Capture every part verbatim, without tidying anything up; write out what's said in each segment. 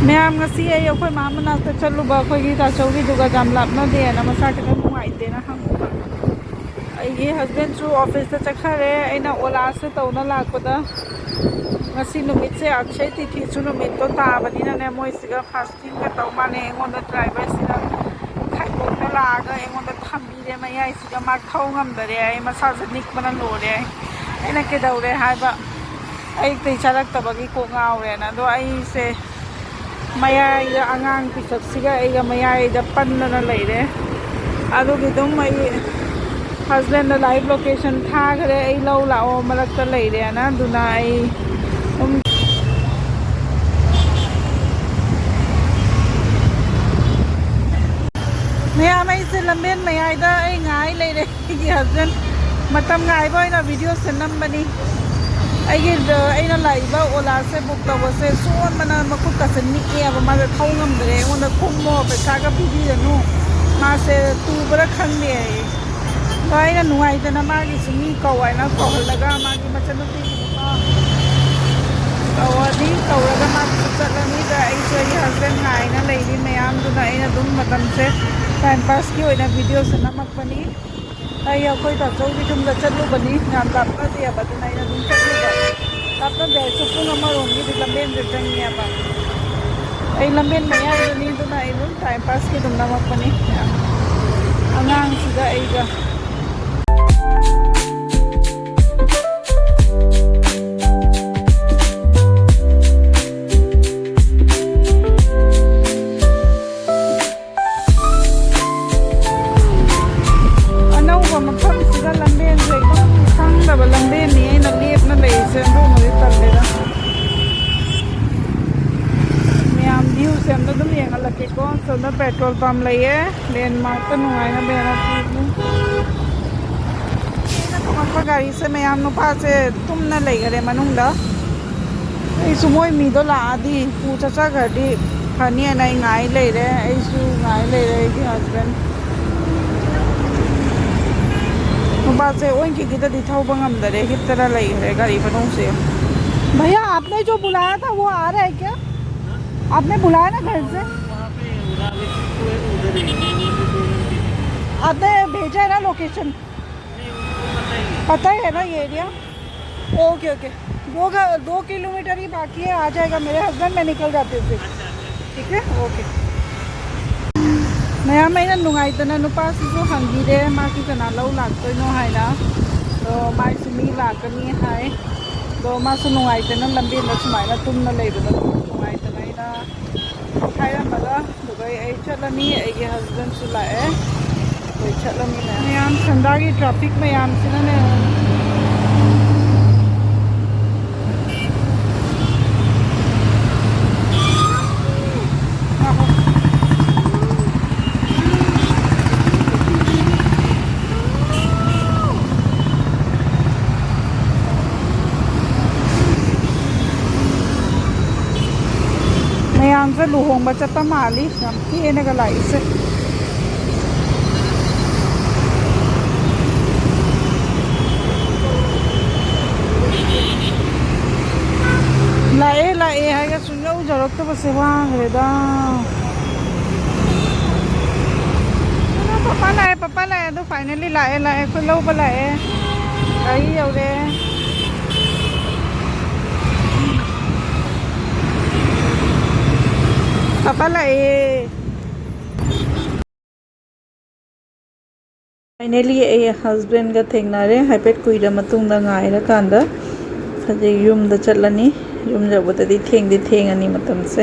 ꯃꯌꯥꯝ, ꯉꯁꯤ ꯑꯩ ꯑꯩꯈꯣꯏ ꯃꯥ ꯃꯅꯥꯛꯇ ꯆꯠꯂꯨꯕ, ꯑꯩꯈꯣꯏꯒꯤ ꯇꯥꯆꯧꯒꯤꯗꯨꯒ ꯌꯥꯝ ꯂꯥꯞꯅꯗꯦꯅ, ꯃꯁꯥ ꯈꯤꯇꯪ ꯅꯨꯡꯉꯥꯏꯇꯦꯅ ꯍꯪꯉꯨꯕ꯫ ꯑꯩꯒꯤ ꯍꯁꯕꯦꯟꯁꯨ ꯑꯣꯐꯤꯁꯇ ꯆꯠꯈ꯭ꯔꯦ꯫ ꯑꯩꯅ ꯑꯣꯂꯥꯁꯦ ꯇꯧꯅ ꯂꯥꯛꯄꯗ, ꯉꯁꯤ ꯅꯨꯃꯤꯠꯁꯦ ꯑꯛꯁꯌ ꯇꯤꯊꯤꯁꯨ ꯅꯨꯃꯤꯠꯇꯣ ꯇꯥꯕꯅꯤꯅꯅꯦ, ꯃꯣꯏꯁꯤꯒ ꯐꯥꯁꯇꯤꯡꯒ ꯇꯧ ꯃꯥꯜꯂꯦ꯫ ꯑꯩꯉꯣꯟꯗ ꯗ꯭ꯔꯥꯏꯚꯔꯁꯤꯅ ꯈꯥꯏꯕꯣꯛꯇ ꯂꯥꯛꯑꯒ ꯑꯩꯉꯣꯟꯗ ꯊꯝꯕꯤꯔꯦ ꯃꯌꯥꯏꯁꯤꯗ꯫ ꯃꯥ ꯊꯧ ꯉꯝꯗꯔꯦ꯫ ꯑꯩ ꯃꯁꯥꯁꯦ ꯅꯤꯛꯄꯅ ꯂꯣꯏꯔꯦ꯫ ꯑꯩꯅ ꯀꯩꯗꯧꯔꯦ ꯍꯥꯏꯕ, ꯑꯌꯨꯛꯇꯩ ꯆꯥꯔꯛꯇꯕꯒꯤ ꯀꯣꯛ ꯉꯥꯎꯔꯦꯅ꯫ ꯑꯗꯣ ꯑꯩꯁꯦ ꯃꯌꯥꯏꯗ ꯑꯉꯥꯡ ꯄꯤꯁꯛꯁꯤꯒ ꯑꯩꯒ ꯃꯌꯥꯏꯗ ꯄꯟꯗꯅ ꯂꯩꯔꯦ꯫ ꯑꯗꯨꯒꯤ ꯑꯗꯨꯝ ꯑꯩ ꯍꯁꯕꯦꯟꯗ ꯂꯥꯏꯚ ꯂꯣꯀꯦꯁꯟ ꯊꯥꯈ꯭ꯔꯦ, ꯑꯩ ꯂꯧ ꯂꯥꯛꯑꯣ ꯃꯔꯛꯇ ꯂꯩꯔꯦꯅ꯫ ꯑꯗꯨꯅ ꯑꯩ ꯑꯗꯨꯝ ꯃꯌꯥꯝ, ꯑꯩꯁꯦ ꯂꯝꯕꯦꯟ ꯃꯌꯥꯏꯗ ꯑꯩ ꯉꯥꯏ ꯂꯩꯔꯦ꯫ ꯑꯩꯒꯤ ꯍꯁꯕꯦꯟ ꯃꯇꯝ ꯉꯥꯏꯕ ꯑꯣꯏꯅ ꯚꯤꯗꯤꯑꯣꯁꯦ ꯅꯝꯕꯅꯤ꯫ ꯑꯩꯒꯤ, ꯑꯩꯅ ꯂꯥꯛꯏꯕ ꯑꯣꯂꯥꯁꯦ ꯕꯨꯛ ꯇꯧꯕꯁꯦ ꯁꯣꯟꯕꯅ ꯃꯈꯨꯠꯀꯁꯦ ꯅꯤꯛꯑꯦꯕ꯫ ꯃꯥꯁꯦ ꯊꯧ ꯉꯝꯗ꯭ꯔꯦ꯫ ꯑꯩꯉꯣꯟꯗ "ꯀꯨꯝꯃꯣ, ꯄꯩꯁꯥꯒ ꯄꯤꯕꯤꯔꯅꯨ, ꯃꯥꯁꯦ ꯇꯨꯕ꯭ꯔꯥ ꯈꯪꯗꯦ" ꯍꯥꯏꯌꯦ꯫ ꯑꯗꯣ ꯑꯩꯅ ꯅꯨꯡꯉꯥꯏꯇꯅ ꯃꯥꯒꯤꯁꯨ ꯃꯤ ꯀꯧ ꯍꯥꯏꯅ ꯀꯧꯍꯜꯂꯒ ꯃꯥꯒꯤ ꯃꯆꯟꯅꯨꯄꯤꯒꯤ ꯅꯨꯄꯥ ꯀꯧꯔꯅꯤ, ꯀꯧꯔꯒ ꯃꯥꯁꯨ ꯆꯠꯂꯅꯤ꯫ ꯑꯗ ꯑꯩꯁꯨ ꯑꯩꯒꯤ ꯍꯁꯕꯦꯟ ꯉꯥꯏꯅ ꯂꯩꯔꯤ ꯃꯌꯥꯝꯗꯨꯅ꯫ ꯑꯩꯅ ꯑꯗꯨꯝ ꯃꯇꯝꯁꯦ ꯇꯥꯏꯝ ꯄꯥꯁꯀꯤ ꯑꯣꯏꯅ ꯚꯤꯗꯤꯑꯣꯁꯦ ꯅꯝꯃꯛꯄꯅꯤ꯫ ꯑꯩ ꯑꯩꯈꯣꯏ ꯇꯥꯆꯧꯒꯤ ꯌꯨꯝꯗ ꯆꯠꯂꯨꯕꯅꯤ, ꯌꯥꯝ ꯂꯥꯞꯅꯗꯦꯕ, ꯑꯗꯨꯅ ꯑꯩꯅ ꯑꯗꯨꯝ ꯆꯠꯂꯨꯕ꯫ ꯂꯥꯞꯅꯗꯦ ꯍꯥꯏꯔꯁꯨ ꯄꯨꯡ ꯑꯃꯔꯣꯝꯒꯤꯗꯤ ꯂꯝꯕꯦꯟꯗ ꯆꯪꯉꯦꯕ꯫ ꯑꯩ ꯂꯝꯕꯦꯟ ꯃꯌꯥꯏꯗꯅꯤ, ꯑꯗꯨꯅ ꯑꯩ ꯑꯗꯨꯝ ꯇꯥꯏꯝ ꯄꯥꯁꯀꯤ ꯑꯗꯨꯝ ꯅꯝꯃꯛꯄꯅꯤ꯫ ꯑꯉꯥꯡꯁꯤꯒ ꯑꯩꯒ꯫ ꯑꯅꯧꯕ ꯃꯐꯝꯁꯤꯗ ꯂꯝꯕꯦꯟꯁꯦ ꯑꯗꯨꯝ ꯈꯪꯗꯕ ꯂꯝꯕꯦꯟꯅꯤ ꯑꯩꯅ ꯂꯦꯞꯅ ꯂꯩꯔꯤꯁꯦ, ꯑꯗꯨꯅꯗꯤ ꯇꯜꯂꯦꯗ꯫ ꯃꯌꯥꯝ ꯚ꯭ꯌꯨꯁꯦ ꯑꯝꯇ ꯑꯗꯨꯝ ꯌꯦꯡꯍꯜꯂꯛꯀꯦꯀꯣ꯫ ꯁꯣꯝꯗ ꯄꯦꯇ꯭ꯔꯣꯜ ꯄꯝ ꯂꯩꯌꯦ, ꯂꯦꯟꯃꯥꯔꯛꯇ ꯅꯨꯡꯉꯥꯏꯅꯕ ꯌꯥꯝꯅ ꯄꯤꯕꯅꯤ꯫ ꯑꯩꯅ ꯇꯣꯡꯉꯛꯄ ꯒꯥꯔꯤꯁꯦ ꯃꯌꯥꯝ ꯅꯨꯄꯥꯁꯦ ꯇꯨꯝꯅ ꯂꯩꯈꯔꯦ ꯃꯅꯨꯡꯗ꯫ ꯑꯩꯁꯨ ꯃꯣꯏ ꯃꯤꯗꯣ ꯂꯥꯛꯑꯗꯤ ꯄꯨ ꯆꯠꯆꯈ꯭ꯔꯗꯤ ꯐꯅꯤꯅ ꯑꯩ ꯉꯥꯏ ꯂꯩꯔꯦ꯫ ꯑꯩꯁꯨ ꯉꯥꯏ ꯂꯩꯔꯦ ꯑꯩꯒꯤ ꯍꯁꯕꯦꯟ꯫ ꯅꯨꯄꯥꯁꯦ ꯑꯣꯏꯟꯈꯤꯒꯤꯗꯗꯤ ꯊꯧꯕ ꯉꯝꯗꯔꯦ, ꯍꯤꯞꯇꯅ ꯂꯩꯈ꯭ꯔꯦ ꯒꯥꯔꯤ ꯃꯅꯨꯡꯁꯦ꯫ भैया, आपने जो बुलाया था, वो आ रहा है क्या? आपने बुलाया ना घर से? आपने भेजा है ना लोकेशन? पता ही है ना ये एरिया? Okay, okay. दो घ- दो किलोमीटर ही बाकी है, आ जाएगा मेरे हस्बैंड, मैं निकल जाती हूँ फिर। ठीक है, ओके। ꯃꯌꯥꯝ, ꯑꯩꯅ ꯅꯨꯡꯉꯥꯏꯇꯅ ꯅꯨꯄꯥꯁꯤꯁꯨ ꯍꯪꯕꯤꯔꯦ, ꯃꯥꯁꯨ ꯀꯅꯥ ꯂꯧ ꯂꯥꯛꯇꯣꯏꯅꯣ ꯍꯥꯏꯅ꯫ ꯑꯗꯣ ꯃꯥꯏꯁꯨ ꯃꯤ ꯂꯥꯛꯀꯅꯤ ꯍꯥꯏ꯫ ꯑꯗꯣ ꯃꯥꯁꯨ ꯅꯨꯡꯉꯥꯏꯇꯅ ꯂꯝꯕꯦꯟꯗ ꯁꯨꯃꯥꯏꯅ ꯇꯨꯝꯅ ꯂꯩꯕꯗꯣ ꯅꯨꯡꯉꯥꯏꯇꯅ ꯑꯩꯅ ꯍꯥꯏꯔꯝꯃꯒ ꯑꯗꯨꯒ ꯑꯩ ꯆꯠꯂꯅꯤ꯫ ꯑꯩꯒꯤ ꯍꯁꯕꯦꯟꯁꯨ ꯂꯥꯛꯑꯦ꯫ ꯑꯩꯈꯣꯏ ꯆꯠꯂꯅꯤ꯫ ꯃꯌꯥꯝ ꯁꯟꯗꯥꯒꯤ ꯇ꯭ꯔꯥꯐꯤꯛ ꯃꯌꯥꯝꯁꯤꯅꯅꯦ꯫ ꯃꯌꯥꯝꯁꯦ ꯂꯨꯍꯣꯡꯕ ꯆꯠꯄ ꯃꯥꯜꯂꯤ, ꯌꯥꯝ ꯀꯦꯅꯒ ꯂꯥꯛꯏꯁꯦ꯫ ꯂꯥꯛꯑꯦ ꯂꯥꯛꯑꯦ ꯍꯥꯏꯒ ꯁꯨꯡꯌꯧ ꯌꯧꯔꯛꯇꯕꯁꯦ ꯋꯥꯈ꯭ꯔꯦꯗ꯫ ꯑꯗꯣ ꯄꯄꯥ ꯂꯥꯛꯑꯦ, ꯄꯄꯥ ꯂꯥꯛꯑꯦ, ꯑꯗꯣ ꯐꯥꯏꯅꯦꯜꯂꯤ ꯂꯥꯛꯑꯦ, ꯂꯥꯛꯑꯦ, ꯑꯩꯈꯣꯏ ꯂꯧꯕ ꯂꯥꯛꯑꯦ꯫ ꯒꯥꯔꯤ ꯌꯧꯔꯦ꯫ ꯄꯄꯥ ꯂꯥꯛꯑꯦ꯫ ꯐꯥꯏꯅꯦꯜꯂꯤ ꯑꯩ ꯍꯁꯕꯦꯟꯒ ꯊꯦꯡꯅꯔꯦ, ꯍꯥꯏꯐꯦꯠ ꯀꯨꯏꯔ ꯃꯇꯨꯡꯗ ꯉꯥꯏꯔꯀꯥꯟꯗ꯫ ꯍꯧꯖꯤꯛ ꯌꯨꯝꯗ ꯆꯠꯂꯅꯤ꯫ ꯌꯨꯝ ꯌꯧꯕꯗꯗꯤ ꯊꯦꯡꯗꯤ ꯊꯦꯡꯉꯅꯤ ꯃꯇꯝꯁꯦ꯫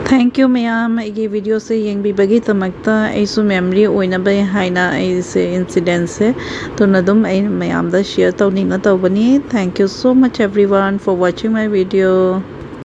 Thank you ꯃꯌꯥꯝ, ꯑꯩꯒꯤ ꯚꯤꯗꯤꯑꯣꯁꯦ ꯌꯦꯡꯕꯤꯕꯒꯤꯗꯃꯛꯇ꯫ ꯑꯩꯁꯨ ꯃꯦꯃꯣꯔꯤ ꯑꯣꯏꯅꯕ ꯍꯥꯏꯅ ꯑꯩꯁꯦ ꯏꯟꯁꯤꯗꯦꯟꯁꯦ ꯑꯗꯨꯅ ꯑꯗꯨꯝ ꯑꯩ ꯃꯌꯥꯝꯗ ꯁꯤꯌꯔ ꯇꯧꯅꯤꯡꯅ ꯇꯧꯕꯅꯤ꯫ Thank you so much everyone for watching my video.